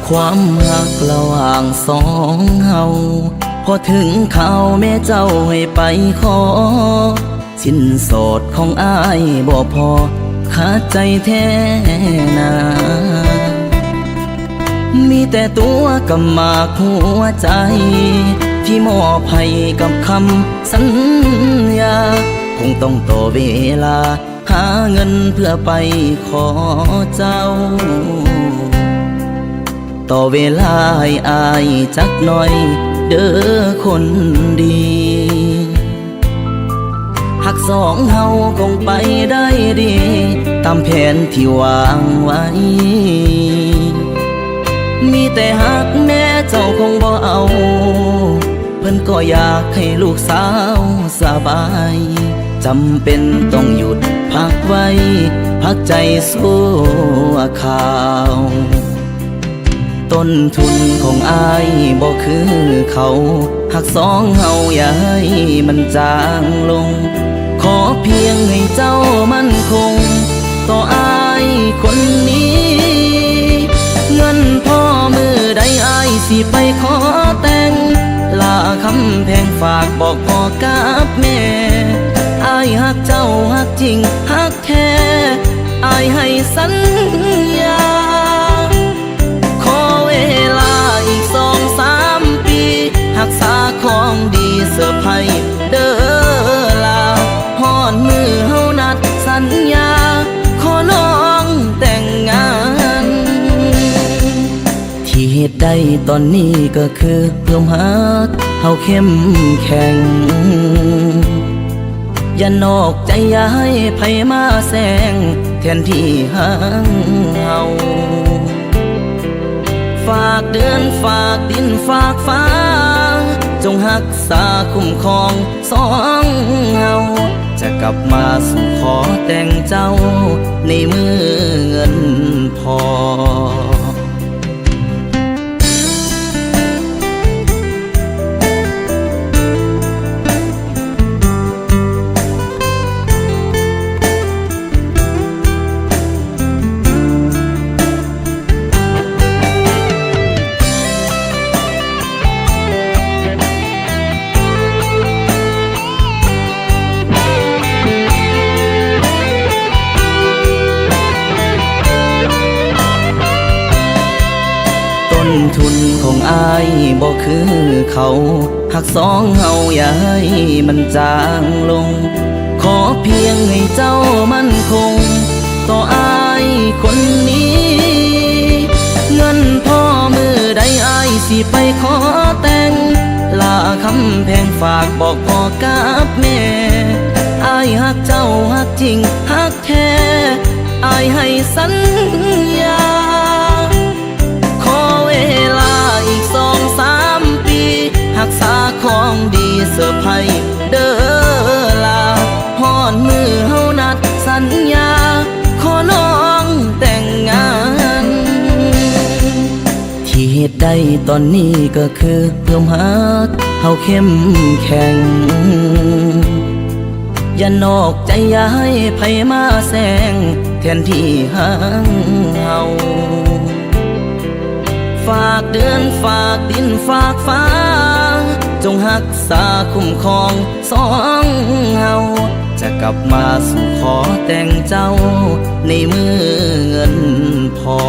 ຄວາມຮັກລະຫວ່າງສອງເຮົາ ພໍເຖິງຄາວແມ່ເຈົ້າໃຫ້ໄປຂໍ ສິນສອດຂອງອ້າຍບໍ່ພໍ ຂາດໃຈແທ້ນາ. ມີແຕ່ຕົວກັບໝາກຫົວໃຈ ທີ່ມອບໃຫ້ກັບຄຳສັນຍາ ຄົງຕ້ອງຕໍ່ເວລາ ຫາເງິນເພື່ອໄປຂໍເຈົ້າ. ຕໍ່ເວລາໃຫ້ອ້າຍຈັກໜ້ອຍເດີ້ຄົນດີ ຮັກສອງເຮົາຄົງໄປໄດ້ດີ ຕາມແຜນທີ່ວາງໄວ້ ມີແຕ່ຮັກແມ່ເຈົ້າຄົງບໍ່ເອົາ ເພິ່ນກໍຢາກໃຫ້ລູກສາວສະບາຍ ຈຳເປັນຕ້ອງຢຸດພັກໄວ້ ພັກໃຈຊົ່ວຄາວ. ຕົ້ນທຶນຂອງອ້າຍບໍ່ຄືເຂົາ ຮັກສອງເຮົາຢ່າໃຫ້ມັນຈາງລົງ ຂໍພຽງໃຫ້ເຈົ້າໝັ້ນຄົງ ຕໍ່ອ້າຍຄົນນີ້ ເງິນພໍມື້ໃດອ້າຍຊິໄປຂໍແຕ່ງ ລາຄຳແພງຝາກບອກພໍ່ກັບແມ່ ອ້າຍຮັກເຈົ້າ ຮັກຈິງ ຮັກແທ້ ອ້າຍໃຫ້ສັນຍາ ຂໍເວລາອີກສອງສາມປີ ຮັກສາຂອງດີເຊີໄພເດີ້ລາ ຮອດມື້ເຮົານັດສັນຍາ ຂໍນ້ອງແຕ່ງງານ ທີ່ເຮັດໄດ້ຕອນນີ້ກໍຄືເພີ່ມຮັກເຮົາເຂັ້ມແຂງ ຢ່ານອກໃຈ ຢ່າໃຫ້ໃຜມາແຊງ ແທນທີ່ຮັກເຮົາ ຝາກເດືອນ ຝາກດິນ ຝາກຟ້າ ຈົ່ງຮັກສາຄຸ້ມຄອງສອງເຮົາ ຈະກັບມາສູ່ຂໍແຕ່ງເຈົ້າ ໃນມື້ເງິນພໍ. ຕົ້ນທຶນຂອງອ້າຍບໍ່ຄືເຂົາ ຮັກສອງເຮົາຢ່າໃຫ້ມັນຈາງລົງ ຂໍພຽງໃຫ້ເຈົ້າໝັ້ນຄົງ ຕໍ່ອ້າຍຄົນນີ້ ເງິນພໍມື້ໃດອ້າຍຊິໄປຂໍແຕ່ງ ລາຄຳແພງຝາກບອກພໍ່ກັບແມ່ ອ້າຍຮັກເຈົ້າ ຮັກຈິງ ຮັກແທ້ ອ້າຍໃຫ້ສັນຍາ ຂໍເວລາອີກສອງສາມປີ ຮັກສາຂອງດີເຊີໄພເດີ້ລາ ຮອດມື້ເຮົານັດສັນຍາ ຂໍນ້ອງແຕ່ງງານ ທີ່ເຮັດໄດ້ຕອນນີ້ກໍຄືເພີ່ມຮັກເຮົາເຂັ້ມແຂງ ຢ່ານອກໃຈ ຢ່າໃຫ້ໃຜມາແຊງ ແທນທີ່ຮັກເຮົາ ຝາກເດືອນ ຝາກດິນ ຝາກຟ້າ ຈົ່ງຮັກສາຄຸ້ມຄອງສອງເຮົາ ຈະກັບມາສູ່ຂໍແຕ່ງເຈົ້າ ໃນມື້ເງິນພໍ.